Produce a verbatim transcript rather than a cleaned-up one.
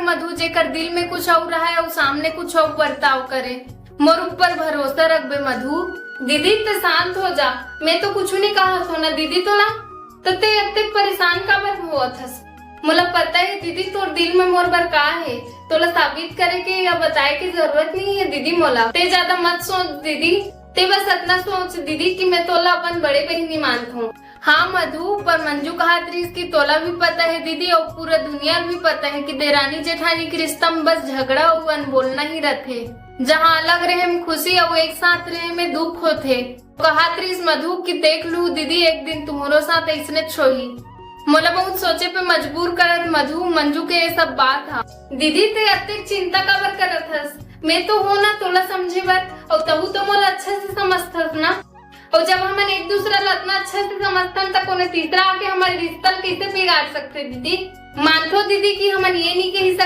मधु, जेकर दिल में कुछ अउ रहे अउ सामने कुछ अउ बर्ताव करे। मोर ऊपर भरोसा रखबे मधु। दीदी, ते शांत हो जा, मैं तो कुछ नहीं कहा हो ना दीदी तोला। तो ते अतेक परेशान काबर होवत हस? मोला पता है दीदी, तोर दिल में मोर बर का है, तोला साबित करे के या बताए के जरूरत नहीं है दीदी मोला। ते ज्यादा मत सोच दीदी, ते बस अतना सोच दीदी कि मैं तोला अपन बड़े बहिनी मानत हूँ। हाँ मधु, पर मंजू कहत रहिस कि तोला भी पता है दीदी, अउ पूरा दुनिया भी पता है कि देरानी जेठानी के रिश्ता में बस झगड़ा अउ अनबोलना ही रथे। जहाँ अलग रहे में खुशी अउ एक साथ रहे में दुख होथे। कहत रहिस मधु कि देख लू दीदी, एक दिन तुम्हरो साथ ऐसने होही। मोला बहुत सोचे पे मजबूर करत मधु, मंजू के ये सब बात हा। दीदी, ते अतेक चिंता काबर करत हस? मैं तो हो ना तोला समझे बर, अउ तहू तो मोला अच्छा से समझथस ना। अउ जब हमन एक दूसरा ला अतना अच्छा से समझथन, त कोनो तीसरा आके हमर रिश्ता ल कैसे बिगाड़ सकथे दीदी? मानथो दीदी कि हमन ये नहीं कही